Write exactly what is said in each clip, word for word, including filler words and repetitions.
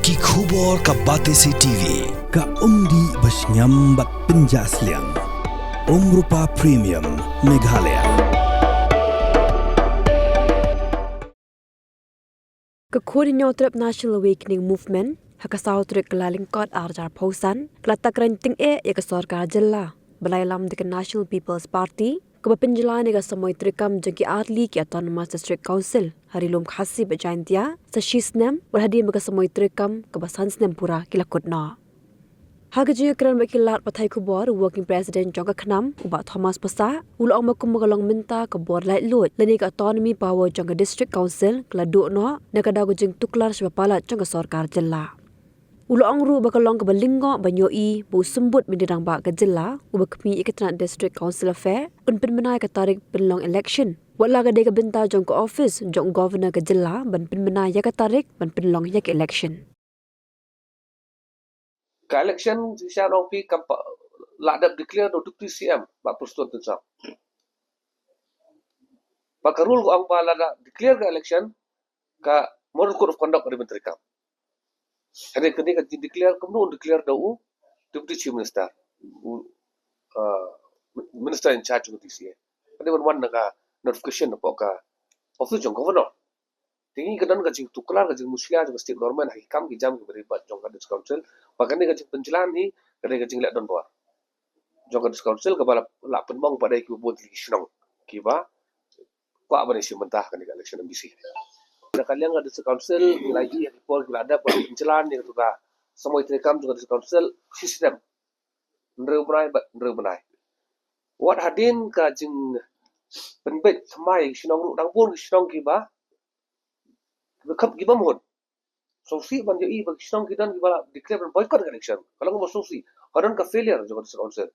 Ki khubor ka Batesi T V. Ka umdih ba shngiam bad pynjah sliang. Umrupa Premium Meghalaya. Ka Khun Hynñiewtrep National Awakening Movement ha ka saw tarik Kyllalyngkot arhajar arphew san ka la tak reng tyngeh ïa ka sorkar jylla ba la ïalam da ka National People's Party, kaba pynjlan ïa ka samoi treikam jong ki artylli ki Autonomous District Council ha Ri Lum Khasi bad Jaintia sa shisnem, bad hadien ba ka samoi treikam kaba san snem pura ki la kut noh. Ha ka jingïakren bad ki lad pathai khubor, u Working President jong ka KHNAM, u Bah Thomas Passah, u la ong ba kumba ka long mynta ka bor laitluid lane ka autonomy power jong ka District Council ka la duh noh na ka daw ka jingtuklar sha ba palat jong ka sorkar jylla. U la ong ruh ba ka long kaba lyngngoh ban ïohi ba u Symbud Myntri Rangbah ka jylla, uba khmih ïa ka tnat District Council Affair, un pynbna ïa ka tarik pynlong election, wat la ka dei ka bynta jong ka office jong u Governor ka jylla ban pynbna ïa ka tarik ban pynlong ïa ka election. Ka election, shisha nga ong ïa phi, kam pat la dep declare da u Deputy C M, Bah Prestone Tynsong. Bad ka rule ka ong ba lada declare ka election, ka Model Code of Conduct ka dei ban treikam. Hynrei kane ka jingdeclare, kumno un declare da u Deputy Chief Minister, u, uh, Minister in charge jong ka D C A. Ka dei ban wan na ka notification hapoh ka office jong Governor. Te ngi, ka don ka jingtuklar, ka jingmushkila jong ka State Government ha ki kam ki jam kiba dei bad jong ka District Council. Bad kane ka jingpynjlan hi ka dei ka jingleh donbor jong ka District Council, kaba la, la pynmong pat da kiba bun tylli ki shnong kiba kwah ban ïashim bynta ha kane ka election M D C. Na ka liang ka District Council, ngi la ïohi ha ki por kiba la dep, ba la pynjlan ïa katu ka samoi treikam jong ka District Council shisnem, hynriew bnai bad hynriew bnai. Wat hadien ka jingpynbeit thymmai ki shnong ruh, dang bun ki shnong kiba, kiba kham, kiba mut sngewsih ban ïohi ba ki shnong ki don kiba la declare ban boycott ka election. Ka long kaba sngewsih. Ka don ka failure jong ka District Council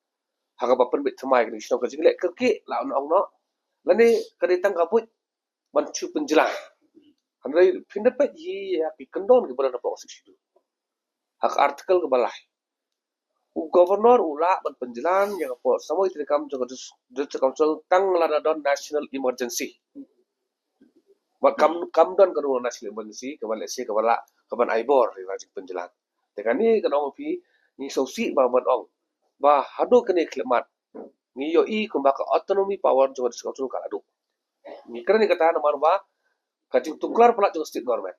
ha kaba pynbeit thymmai ki shnong, ka jingleh kyrkieh la ong noh, lane ka dei tang ka buit ban shu pynjlan. Hynrei phin da peit hi ïa ki kyndon kiba don hapoh ka Sixth Schedule. Ha ka article kaba lai, u Governor u lah ban pynjlan ïa ka por samoi treikam jong ka Dis-, District Council tang lada don national emergency. Bad kam, kam don kano national emergency kaba lehse kaba lah, kaban ai bor ïa ka jingpynjlan. Te kane ka ong ïa phi, ngi sngewsih ba ban ong ba haduh kane ka khyllipmat ngi ïohi kumba ka autonomy power jong ka District Council ka la duh. Ngi kren ïa kata namar ba ka jingtuklar palat jong ka State Government,